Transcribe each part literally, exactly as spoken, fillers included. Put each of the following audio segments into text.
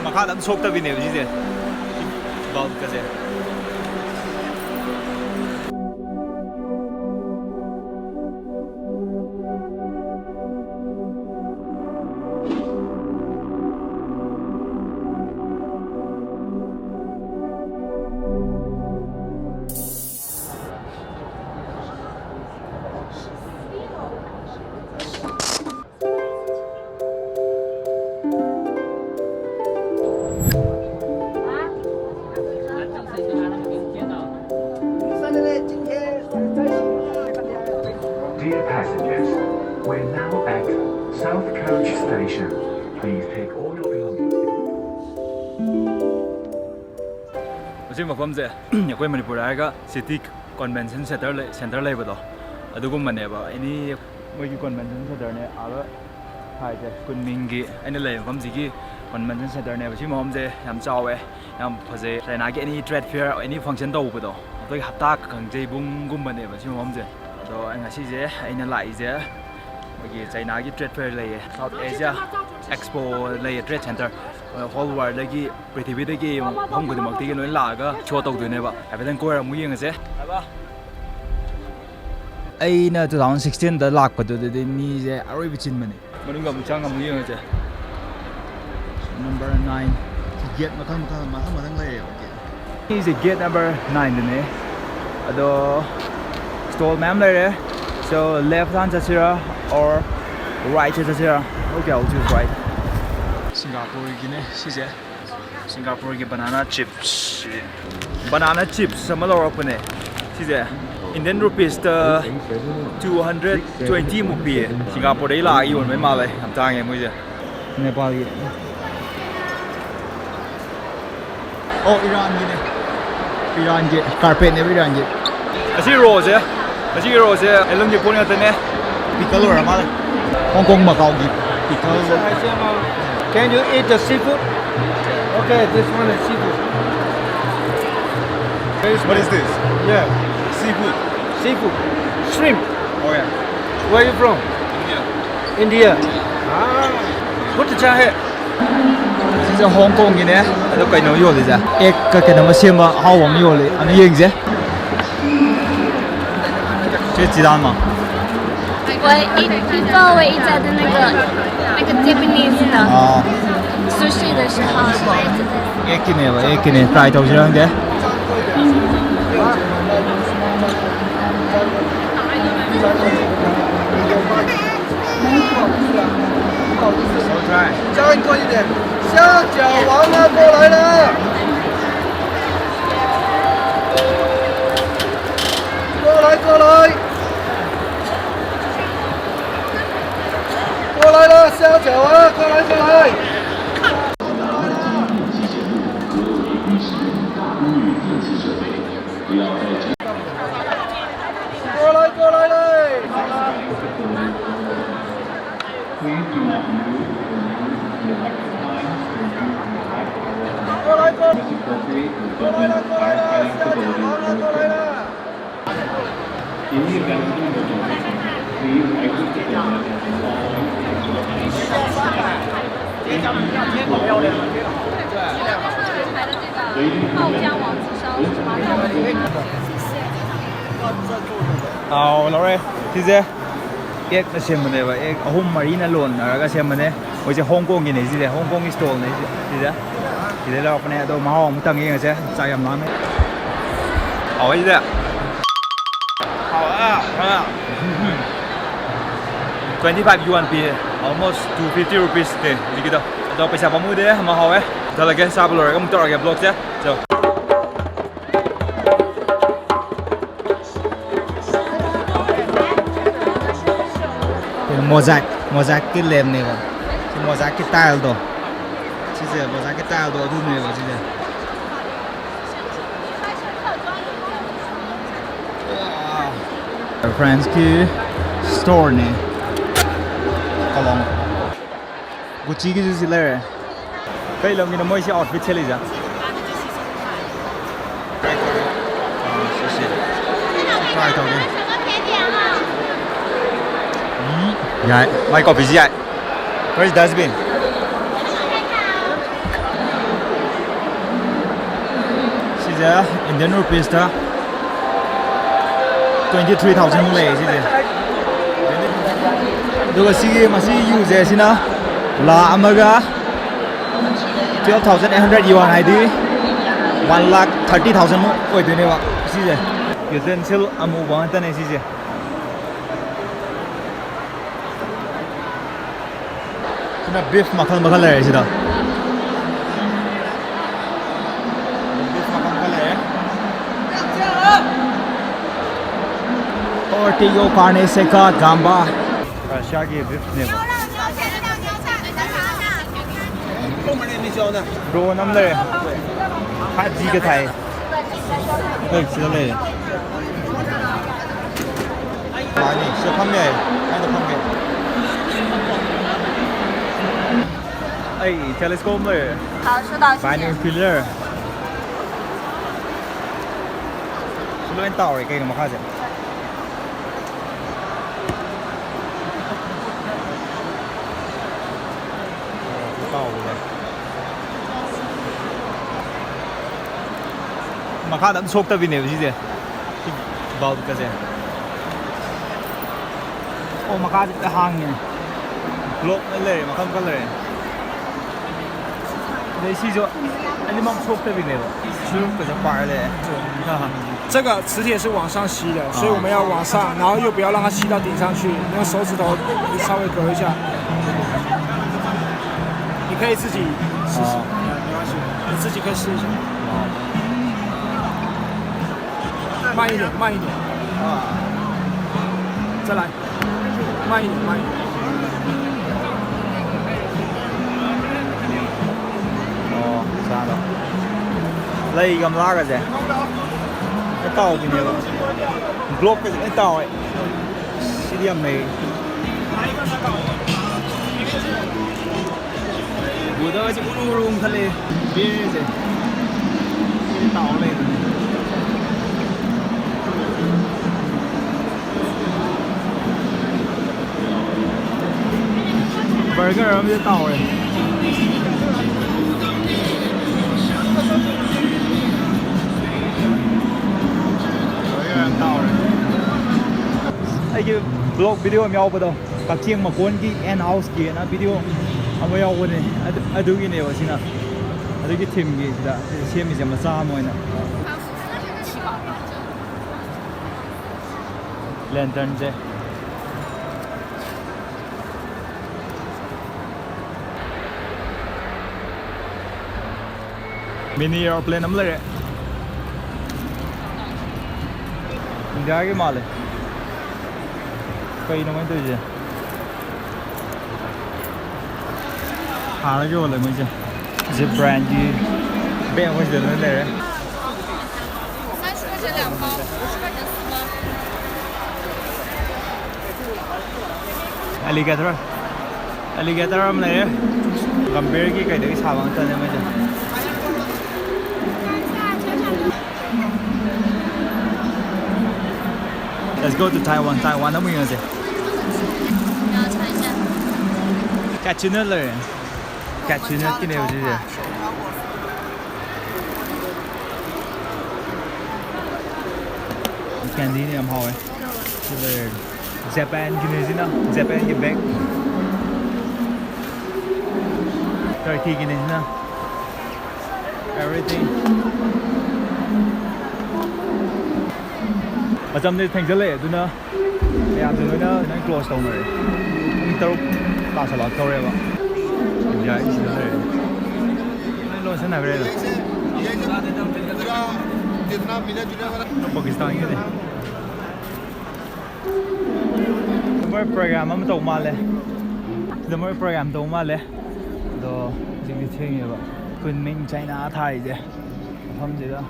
ꯃꯈꯥꯗ ꯑꯗꯨꯝ ꯁꯣꯛꯇꯕꯤꯅꯦꯕ ꯁꯤꯁꯦ, ꯕꯜꯕꯀꯁꯦ꯫ Dear passengers, we're now at South Coach Station. Please take all your belongings. ꯃꯁꯤ ꯃꯐꯝꯁꯦ ꯑꯩꯈꯣꯏ ꯃꯅꯤꯄꯨꯔꯗ ꯍꯥꯏꯔꯒ ꯁꯤꯇꯤ ꯀꯣꯟꯚꯦꯟꯁꯟ ꯁꯦꯟꯇꯔ ꯂꯩ, ꯁꯦꯟꯇꯔ ꯂꯩꯕꯗꯣ, ꯑꯗꯨꯒꯨꯝꯕꯅꯦꯕ꯫ ꯑꯦꯅꯤ ꯃꯣꯏꯒꯤ ꯀꯣꯟꯚꯦꯟꯁꯟ ꯁꯦꯟꯇꯔꯅꯦ ꯑꯥꯗ ꯊꯥꯏꯁꯦ꯫ ꯀꯨꯟꯃꯤꯡꯒꯤ ꯑꯩꯅ ꯂꯩꯕ ꯃꯐꯝꯁꯤꯒꯤ ꯀꯣꯟꯚꯦꯟꯁꯟ ꯁꯦꯟꯇꯔꯅꯦꯕ꯫ ꯁꯤ ꯃꯐꯝꯁꯦ ꯌꯥꯝ ꯆꯥꯎꯋꯦ, ꯌꯥꯝ ꯐꯖꯩ꯫ ꯆꯥꯏꯅꯥꯒꯤ ꯑꯦꯅꯤ ꯇ꯭ꯔꯦꯗ ꯐꯤꯌꯔ, ꯑꯦꯅꯤ ꯐꯪꯁꯟ ꯇꯧꯕꯗꯣ, ꯑꯩꯈꯣꯏꯒꯤ ꯍꯞꯇꯥ ꯈꯪꯖꯩꯕꯨꯡꯒꯨꯝꯕꯅꯦꯕ ꯁꯤ ꯃꯐꯝꯁꯦ꯫ ꯑꯗꯣ ꯑꯩ ꯉꯁꯤꯁꯦ ꯑꯩꯅ ꯂꯥꯛꯏꯁꯦ ꯑꯩꯈꯣꯏꯒꯤ ꯆꯥꯏꯅꯥꯒꯤ ꯇ꯭ꯔꯦꯗ ꯐꯤꯌꯔ ꯂꯩꯌꯦ, ꯁꯥꯎꯠ ꯑꯦꯁꯤꯌꯥ ꯑꯦꯛꯁꯄꯣ ꯂꯩꯌꯦ, ꯇ꯭ꯔꯦꯗ ꯁꯦꯟꯇꯔ꯫ ꯍꯣꯜ ꯋꯥꯔꯜꯗꯒꯤ, ꯄ꯭ꯔꯤꯊꯤꯕꯤꯗꯒꯤ ꯃꯐꯝ ꯈꯨꯗꯤꯡꯃꯛꯇꯒꯤ ꯂꯣꯏ ꯂꯥꯛꯑꯒ ꯁꯣ ꯇꯧꯗꯣꯏꯅꯦꯕ꯫ ꯍꯥꯏꯐꯦꯠꯇꯪ ꯀꯣꯏꯔ ꯑꯃꯨꯛ ꯌꯦꯡꯉꯁꯦ꯫ ꯑꯩꯅ ꯇꯨ ꯊꯥꯎꯖꯟ ꯁꯤꯛꯁꯇꯤꯟꯗ ꯂꯥꯛꯄꯗꯨꯗꯗꯤ ꯃꯤꯁꯦ ꯑꯔꯣꯏꯕ ꯆꯤꯟꯕꯅꯦ꯫ ꯃꯅꯨꯡꯗ ꯑꯃꯨꯛ ꯆꯪꯉ ꯑꯃꯨꯛ ꯌꯦꯡꯉꯁꯦ꯫ Number nine. ꯒꯦꯠ ꯃꯊꯪ ꯃꯊꯪ ꯃꯊꯪ ꯃꯊꯪ ꯂꯩꯔꯦꯕ ꯒꯦꯠ꯫ ꯁꯤꯁꯦ ꯒꯦꯠ ꯅꯝꯕꯔ ꯅꯥꯏꯟꯗꯅꯦ꯫ ꯑꯗꯣ ꯁ꯭ꯇꯣꯜ ꯃꯌꯥꯝ ꯂꯩꯔꯦ꯫ So, left ꯍꯥꯟꯅ ꯆꯠꯁꯤꯔꯥ or right ꯁꯦ ꯆꯠꯁꯤꯔꯥ? Okay, I'll choose right. ꯁꯤꯡꯒꯥꯄꯨꯔꯒꯤꯅꯦ ꯁꯤꯁꯦ꯫ ꯁꯤꯡꯒꯥꯄꯨꯔꯒꯤ banana chips꯫ Banana chips ꯑꯃ ꯂꯧꯔꯛꯄꯅꯦ꯫ ꯁꯤꯁꯦ Indian rupeesꯇ two hundred twenty ꯃꯨꯛ ꯄꯤꯌꯦ꯫ ꯁꯤꯡꯒꯥꯄꯨꯔꯗꯒꯤ ꯂꯥꯛꯑꯒ ꯌꯣꯟꯕꯩ ꯃꯥꯜꯂꯦ꯫ ꯌꯥꯝ ꯇꯥꯡꯉꯦ ꯃꯣꯏꯁꯦ꯫ ꯅꯦꯄꯥꯜꯒꯤ꯫ ꯑꯣ, ꯏꯔꯥꯟꯒꯤꯅꯦ꯫ ꯏꯔꯥꯟꯒꯤ ꯀꯥꯔꯄꯦꯠꯅꯦꯕ, ꯏꯔꯥꯟꯒꯤ꯫ ꯑꯁꯤ ꯔꯣꯁꯦ, ꯑꯁꯤꯒꯤ ꯔꯣꯁꯦ ꯑꯦꯂꯨꯝꯒꯤ ꯄꯣꯠ ꯉꯥꯛꯇꯅꯦ꯫ ꯄꯤꯀꯜ ꯑꯣꯏꯔ ꯃꯥꯜꯂꯦ꯫ ꯍꯣꯡ ꯀꯣꯡ ꯃꯀꯥꯎꯒꯤ pickle. Can you eat the seafood? Okay, this one is seafood. What is this? Yeah. Seafood. Seafood. Shrimp. Oh, yeah. Where are you from? India. India. Ah. Good to है। ꯁꯤꯁꯦ ꯍꯣꯡ ꯀꯣꯡꯒꯤꯅꯦ꯫ ꯑꯗꯣ ꯀꯩꯅꯣ ꯌꯣꯜꯂꯤꯁꯦ, ꯑꯦꯛꯀ ꯀꯩꯅꯣꯝꯃ ꯁꯦꯝꯕ ꯑꯍꯥꯎꯕ ꯑꯃ ꯌꯣꯜꯂꯤ, ꯑꯗꯨ ꯌꯦꯡꯁꯦ꯫ ꯁꯤ ꯆꯤꯗꯥꯟꯃ꯫ 我一一个我一家的那个那个 Japanese 的 ꯑꯥ sushi 的时候，我也觉得 ꯑꯦꯛꯀꯤꯅꯦꯕ ꯑꯦꯛꯀꯤꯅꯦ ꯇ꯭ꯔꯥꯏ ꯇꯧꯁꯤꯔ ꯈꯪꯗꯦ꯫ ꯑꯥꯎ ꯂꯧꯔꯦ꯫ ꯁꯤꯁꯦ ꯑꯦꯛꯅ ꯁꯦꯝꯕꯅꯦꯕ, ꯑꯦꯛ ꯑꯍꯨꯝ ꯃꯔꯤꯅ ꯂꯣꯟꯅꯔꯒ ꯁꯦꯝꯕꯅꯦ꯫ ꯃꯣꯏꯁꯦ ꯍꯣꯡ ꯀꯣꯡꯒꯤꯅꯦ꯫ ꯁꯤꯁꯦ ꯍꯣꯡ ꯀꯣꯡꯒꯤ ꯁ꯭ꯇꯣꯜꯅꯦ꯫ ꯁꯤꯗ ꯁꯤꯗ ꯂꯧꯔꯛꯄꯅꯦ꯫ ꯑꯗꯣ ꯃꯍꯥꯎ ꯑꯃꯨꯛ ꯇꯪꯒꯦ ꯌꯦꯡꯉꯁꯦ꯫ ꯆꯥꯛ ꯌꯥꯝ ꯂꯥꯝꯃꯦ꯫ ꯍꯥꯎꯋꯦ ꯁꯤꯗ꯫ ꯍꯥꯎꯋꯦ꯫ Twenty five yuan ꯄꯤꯌꯦ꯫ Almost two fifty rupees ꯅꯦ ꯍꯧꯖꯤꯛꯀꯤꯗꯣ꯫ ꯑꯗꯣ ꯄꯩꯁꯥ ꯄꯥꯝꯃꯨꯗꯦ꯫ ꯑꯃ ꯍꯥꯎꯋꯦ꯫ ꯆꯠꯂꯒꯦ꯫ ꯆꯥꯕ ꯂꯣꯏꯔꯒ ꯑꯃꯨꯛ ꯇꯧꯔꯛꯑꯒꯦ vlogꯁꯦ꯫ ꯆꯣ꯫ ꯃꯣꯖꯥꯛ ꯃꯣꯖꯥꯛꯀꯤ ꯂꯦꯝꯅꯦꯕ꯫ ꯁꯤ ꯃꯣꯖꯥꯛꯀꯤ ꯇꯥꯏꯜꯗꯣ꯫ ꯁꯤꯁꯦ ꯃꯣꯖꯥꯛꯀꯤ ꯇꯥꯏꯜꯗꯣ ꯑꯗꯨꯅꯦꯕ ꯁꯤꯁꯦ꯫ ꯐ꯭ꯔꯥꯟꯁꯀꯤ ꯁ꯭ꯇꯣꯔꯅꯦ꯫ ꯀꯣꯂꯣꯝ꯫ ꯒꯨꯆꯤꯒꯤꯁꯨ ꯁꯤ ꯂꯩꯔꯦ꯫ ꯀꯩ ꯂꯝꯒꯤꯅꯣ ꯃꯣꯏꯁꯤ ꯑꯥꯎꯠꯐꯤꯠ ꯁꯦꯠꯂꯤꯁꯦ? ꯇ꯭ꯔꯥꯏ ꯇꯧꯒꯦ꯫ ꯎꯝ, ꯌꯥꯏ꯫ ꯃꯥꯏ ꯀꯣꯐꯤꯁꯤ ꯌꯥꯏ꯫ Where is dustbin? Indian rupees ꯇ twenty three thousand ꯃꯨꯛ ꯂꯩꯌꯦ ꯁꯤꯁꯦ꯫ ꯑꯗꯨꯒ ꯁꯤꯒꯤ ꯃꯁꯤ ꯌꯨꯁꯦ ꯁꯤꯅ ꯂꯥꯈ ꯑꯃꯒ twelve thousand eight hundred yuan ꯍꯥꯏꯗꯤ one lakh thirty thousand ꯃꯨꯛ ꯑꯣꯏꯗꯣꯏꯅꯦꯕ ꯁꯤꯁꯦ꯫ Utensil ꯑꯃꯨꯕ ꯉꯥꯛꯇꯅꯦ ꯁꯤꯁꯦ꯫ ꯁꯤꯅ beef ꯃꯈꯜ ꯃꯈꯜ ꯂꯩꯔꯦ ꯁꯤꯗ꯫ Beef ꯃꯈꯜ ꯃꯈꯜ ꯂꯩꯔꯦ꯫ Ortigo, carne seca, gamba꯫ Russiaꯒꯤ beefꯅꯦꯕ꯫ Drone ꯑꯃ ꯂꯩꯔꯦ꯫ Five G ꯒ ꯊꯥꯏ꯫ ꯍꯣꯏ, ꯁꯤꯗ ꯂꯩꯔꯦ꯫ ꯃꯥꯅꯤ, ꯁꯤꯗ ꯐꯝ ꯌꯥꯏ꯫ ꯀꯥꯏꯗ ꯐꯝꯒꯦ? ꯑꯩ telescope ꯑꯃ ꯂꯩꯔꯦ꯫ Binocular꯫ ꯁꯤ ꯂꯣꯏ ꯇꯥꯎꯔꯦ ꯀꯩꯅꯣ ꯃꯈꯥꯁꯦ꯫ ꯃꯈꯥꯗ ꯑꯝ ꯁꯣꯛꯇꯕꯤꯅꯦꯕ ꯁꯤꯁꯦ꯫ ꯁꯤ bulbꯀꯁꯦ꯫ ꯑꯣ, ꯃꯈꯥꯁꯦ ꯂꯣꯏ ꯍꯥꯡꯉꯦ꯫ Globe ꯂꯣꯏ ꯂꯩꯔꯦ, ꯃꯈꯜ ꯃꯈꯜ ꯂꯩꯔꯦ꯫ ꯑꯗꯩ ꯁꯤꯁꯨ ꯑꯅꯤꯃꯛ ꯁꯣꯛꯇꯕꯤꯅꯦꯕ꯫ ꯁꯨꯔꯨꯞꯀꯁꯦ ꯄꯥꯏꯔ ꯂꯩꯔꯦ꯫ 这个磁铁是往上吸的，所以我们要往上，然后又不要让它吸到顶上去，用手指头稍微隔一下。你可以自己试试，没关系，你自己可以试一下。慢一点，慢一点，再来，慢一点，慢一点。ꯑꯣ, ꯆꯥꯗꯣ꯫ ꯂꯩ ꯒꯝꯂꯥꯒꯁꯦ ꯂꯣꯏ ꯇꯥꯎꯕꯤꯅꯦꯕ꯫ Globeꯀꯁꯦ ꯂꯣꯏ ꯇꯥꯎꯋꯦ꯫ ꯁꯤꯗꯤ ꯌꯥꯝ ꯅꯩ꯫ Weatherꯁꯦ ꯎꯔꯨ ꯎꯔꯨ ꯎꯪꯈꯠꯂꯛꯑꯦ꯫ Beerꯁꯦ ꯁꯤꯗꯤ ꯇꯥꯎ ꯂꯩꯕꯅꯦ꯫ Burger ꯑꯃꯗꯤ ꯇꯥꯎꯔꯦ꯫ Vlog video ꯑꯃ ꯌꯥꯎꯕꯗꯣ, ꯀꯛꯆꯤꯡ ꯃꯀꯣꯟꯒꯤ ꯑꯦꯟ ꯍꯥꯎꯁꯀꯤ ꯑꯅ ꯚꯤꯗꯤꯑꯣ ꯑꯃ ꯌꯥꯎꯕꯅꯦ꯫ ꯑꯗꯨ, ꯑꯗꯨꯒꯤꯅꯦꯕ ꯁꯤꯅ, ꯑꯗꯨꯒꯤ ꯊꯤꯝꯒꯤ ꯁꯤꯗ ꯁꯦꯝꯃꯤꯁꯦ ꯃꯆꯥ ꯑꯃ ꯑꯣꯏꯅ꯫ ꯂꯦꯟꯇꯔꯟꯁꯦ꯫ ꯃꯤꯅꯤ ꯑꯦꯔꯣꯄ꯭ꯂꯦꯟ ꯑꯃ ꯂꯩꯔꯦ꯫ ꯏꯟꯗꯤꯌꯥꯒꯤ ꯃꯥꯜꯂꯦ꯫ ꯀꯩꯅꯣ ꯃꯣꯏꯅ ꯇꯧꯔꯤꯁꯦ? ꯍꯥꯟꯅꯒꯤ ꯑꯣꯜꯂꯦ ꯃꯣꯏꯁꯦ꯫ ꯁꯤ ꯕ꯭ꯔꯥꯟꯒꯤ ꯕꯦꯒ ꯑꯩꯈꯣꯏ ꯁꯤꯗ ꯂꯣꯏ ꯂꯩꯔꯦ꯫ ꯑꯦꯂꯤꯒꯦꯇꯔ, ꯑꯦꯂꯤꯒꯦꯇꯔ ꯑꯃ ꯂꯩꯔꯦ꯫ ꯒꯝꯚꯤꯔꯒꯤ ꯀꯩꯗꯒꯤ ꯁꯥꯕ ꯉꯥꯛꯇꯅꯦ ꯃꯣꯏꯁꯦ꯫ Let's go to Taiwan. Taiwan ꯑꯃꯨꯛ ꯌꯦꯡꯉꯁꯦ꯫ ꯀꯦꯠꯁꯨꯅꯠ ꯂꯩꯔꯦ꯫ ꯀꯦꯠꯁꯨꯅꯠꯀꯤꯅꯦꯕ ꯁꯤꯁꯦ꯫ ꯀꯦꯟꯗꯤꯅ ꯌꯥꯝ ꯍꯥꯎꯋꯦ꯫ ꯁꯤ ꯂꯩꯔꯦ꯫ ꯖꯄꯥꯟꯒꯤꯅꯦ ꯁꯤꯅ, ꯖꯄꯥꯟꯒꯤ ꯕꯦꯛ꯫ ꯇꯔꯀꯤꯒꯤꯅꯦ ꯁꯤꯅ꯫ Everything꯫ ꯃꯇꯝꯗꯤ ꯊꯦꯡꯖꯤꯜꯂꯛꯑꯦ, ꯑꯗꯨꯅ ꯃꯌꯥꯝꯁꯦ ꯂꯣꯏꯅ, ꯂꯣꯏ ꯀ꯭ꯂꯣꯁ ꯇꯧꯅꯔꯦ꯫ ꯄꯨꯡ ꯇꯔꯨꯛ ꯇꯥꯁꯜꯂꯛꯇꯧꯔꯦꯕ꯫ ꯏꯟꯗꯤꯌꯥꯒꯤ ꯁꯤꯗ ꯂꯩꯔꯦ꯫ ꯂꯣꯏ ꯂꯣꯟꯁꯤꯟꯅꯈ꯭ꯔꯦ꯫ ꯄꯥꯀꯤꯁꯇꯥꯟꯒꯤꯅꯦ꯫ ꯃꯣꯏ ꯄ꯭ꯔꯣꯒ꯭ꯔꯥꯝ ꯑꯃ ꯇꯧ ꯃꯥꯜꯂꯦ꯫ ꯁꯤꯗ ꯃꯣꯏ ꯄ꯭ꯔꯣꯒ꯭ꯔꯥꯝ ꯇꯧ ꯃꯥꯜꯂꯦ꯫ ꯑꯗꯣ ꯍꯧꯖꯤꯛꯇꯤ ꯊꯦꯡꯉꯦꯕ꯫ ꯀꯨꯟꯃꯤꯡ ꯆꯥꯏꯅꯥ ꯊꯥꯔꯤꯁꯦ ꯃꯐꯝꯁꯤꯗ꯫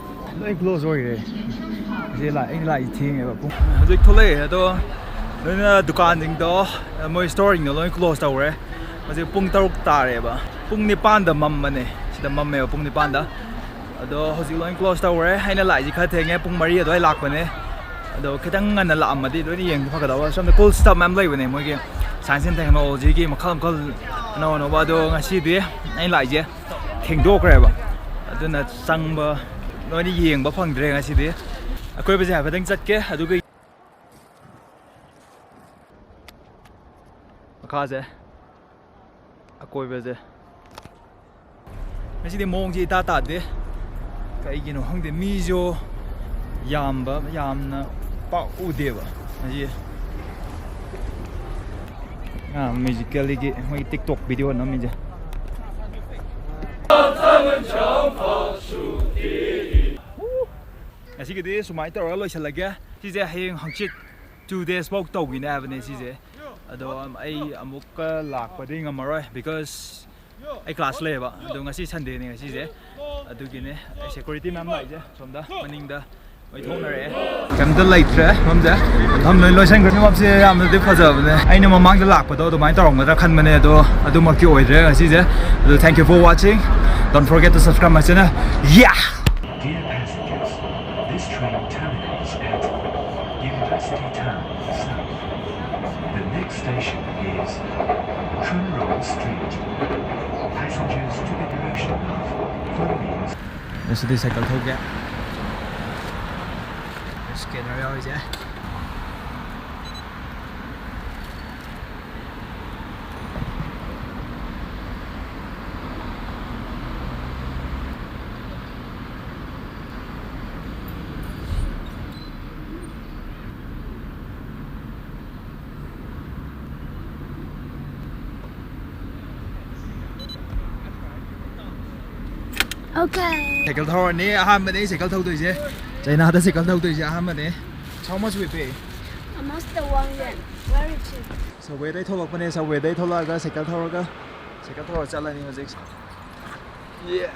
ꯂꯣꯏ ꯀ꯭ꯂꯣꯖ ꯑꯣꯏꯈ꯭ꯔꯦ꯫ ꯁꯤ ꯂꯥꯛ-, ꯑꯩꯅ ꯂꯥꯛꯏꯁꯦ ꯊꯦꯡꯉꯦꯕ꯫ ꯄꯨꯡ ꯍꯧꯖꯤꯛ ꯊꯣꯛꯂꯛꯑꯦ, ꯑꯗꯣ ꯂꯣꯏꯅ ꯗꯨꯀꯥꯟꯁꯤꯡꯗꯣ, ꯃꯣꯏ ꯁ꯭ꯇꯣꯔꯁꯤꯡꯗꯣ ꯂꯣꯏ ꯀ꯭ꯂꯣꯖ ꯇꯧꯈ꯭ꯔꯦ꯫ ꯍꯧꯖꯤꯛ ꯄꯨꯡ ꯇꯔꯨꯛ ꯇꯥꯔꯦꯕ꯫ ꯄꯨꯡ ꯅꯤꯄꯥꯟꯗ ꯃꯝꯕꯅꯦ꯫ ꯁꯤꯗ ꯃꯝꯃꯦꯕ ꯄꯨꯡ ꯅꯤꯄꯥꯟꯗ꯫ ꯑꯗꯣ ꯍꯧꯖꯤꯛ ꯂꯣꯏ ꯀ꯭ꯂꯣꯖ ꯇꯧꯈ꯭ꯔꯦ꯫ ꯑꯩꯅ ꯂꯥꯛꯏꯁꯦ ꯈꯔ ꯊꯦꯡꯉꯦ, ꯄꯨꯡ ꯃꯔꯤ ꯑꯗꯨꯋꯥꯏ ꯂꯥꯛꯄꯅꯦ꯫ ꯑꯗꯣ ꯈꯤꯇꯪ ꯉꯟꯅ ꯂꯥꯛꯑꯝꯃꯗꯤ ꯂꯣꯏꯅ ꯌꯦꯡꯕ ꯐꯒꯗꯕ꯫ ꯁꯣꯝꯗ cool stuff ꯃꯌꯥꯝ ꯂꯩꯕꯅꯦ, ꯃꯣꯏꯒꯤ science and technologyꯒꯤ ꯃꯈꯜ ꯃꯈꯜ ꯑꯅꯧ ꯑꯅꯧꯕ꯫ ꯑꯗꯣ ꯉꯁꯤꯗꯤ ꯑꯩꯅ ꯂꯥꯛꯏꯁꯦ ꯊꯦꯡꯗꯣꯛꯈ꯭ꯔꯦꯕ, ꯑꯗꯨꯅ ꯆꯪꯕ ꯂꯣꯏꯅ ꯌꯦꯡꯕ ꯐꯪꯗ꯭ꯔꯦ ꯉꯁꯤꯗꯤ꯫ ꯑꯀꯣꯏꯕꯁꯦ ꯍꯥꯏꯐꯦꯠꯇꯪ ꯆꯠꯀꯦ, ꯑꯗꯨꯒ ꯃꯈꯥꯁꯦ, ꯑꯀꯣꯏꯕꯁꯦ꯫ ꯉꯁꯤꯗꯤ ꯃꯑꯣꯡꯁꯦ ꯏꯇꯥ ꯇꯥꯗꯦ, ꯀꯩꯒꯤꯅꯣ ꯈꯪꯗꯦ꯫ ꯃꯤꯁꯨ ꯌꯥꯝꯕ, ꯌꯥꯝꯅ ꯄꯥꯛ ꯎꯗꯦꯕ ꯉꯁꯤ꯫ ꯑꯥ, ꯃ꯭ꯌꯨꯖꯤꯀꯦꯜꯂꯤꯒꯤ ꯃꯣꯏꯒꯤ ꯇꯤꯛꯇꯣꯛ ꯚꯤꯗꯤꯑꯣ ꯅꯝꯃꯤꯁꯦ꯫ ꯉꯁꯤꯒꯤꯗꯤ ꯁꯨꯃꯥꯏꯅ ꯇꯧꯔꯒ ꯂꯣꯏꯁꯤꯜꯂꯒꯦ꯫ ꯁꯤꯁꯦ ꯍꯌꯦꯡ ꯍꯪꯆꯤꯠ two days ꯐꯥꯎ ꯇꯧꯈꯤꯅꯦ ꯍꯥꯏꯕꯅꯦ ꯁꯤꯁꯦ꯫ ꯑꯗꯣ ꯑꯩ ꯑꯃꯨꯛꯀ ꯂꯥꯛꯄꯗꯤ ꯉꯝꯃꯔꯣꯏ, because ꯑꯩ ꯀ꯭ꯂꯥꯁ ꯂꯩꯌꯦꯕ꯫ ꯑꯗꯣ ꯉꯁꯤ ꯁꯟꯗꯦꯅꯦ ꯉꯁꯤꯁꯦ, ꯑꯗꯨꯒꯤꯅꯦ꯫ ꯑꯩ ꯁꯦꯀ꯭ꯌꯨꯔꯤꯇꯤ ꯃꯌꯥꯝ ꯂꯥꯛꯏꯁꯦ ꯁꯣꯝꯗ ꯃꯅꯤꯡꯗ ꯂꯣꯏ ꯊꯣꯛꯅꯔꯛꯑꯦ꯫ ꯀꯩꯝꯇ ꯂꯩꯇ꯭ꯔꯦ ꯃꯐꯝꯁꯦ, ꯃꯐꯝ ꯂꯣꯏ ꯂꯣꯏꯁꯟꯈ꯭ꯔꯦ꯫ ꯃꯐꯝꯁꯦ ꯌꯥꯝꯅꯗꯤ ꯐꯖꯕꯅꯦ, ꯑꯩꯅ ꯃꯃꯥꯡꯗ ꯂꯥꯛꯄꯗꯣ ꯑꯗꯨꯃꯥꯏꯅ ꯇꯧꯔꯝꯒꯗ꯭ꯔꯥ ꯈꯟꯕꯅꯦ, ꯑꯗꯣ ꯑꯗꯨꯃꯛꯇꯤ ꯑꯣꯏꯗ꯭ꯔꯦ ꯉꯁꯤꯁꯦ꯫ ꯑꯗꯣ thank you for watching, don't forget to subscribe my channel. Yeah! Dear passengers, this train terminates at University Town South. The next station is Chunrong Street. Passengers to the direction of Furming's. ꯉꯁꯤꯗꯤ cycle ꯊꯧꯒꯦ꯫ Scanner ꯌꯥꯎꯔꯤꯁꯦ꯫ Okay. Cycle ꯊꯧꯔꯅꯤ꯫ ꯑꯍꯥꯟꯕꯅꯦ ꯑꯩ cycle ꯊꯧꯗꯣꯏꯁꯦ꯫ ꯆꯩꯅꯥꯗ cycle ꯊꯧꯗꯣꯏꯁꯦ ꯑꯍꯥꯟꯕꯅꯦ꯫ How much we pay? Almost the one yen. Very cheap. Subwayꯗꯩ ꯊꯣꯛꯂꯛꯄꯅꯦ꯫ Subwayꯗꯩ ꯊꯣꯛꯂꯛꯑꯒ cycle ꯊꯧꯔꯒ, cycle ꯊꯧꯔ ꯆꯠꯂꯅꯤ ꯍꯧꯖꯤꯛ꯫ Yeah.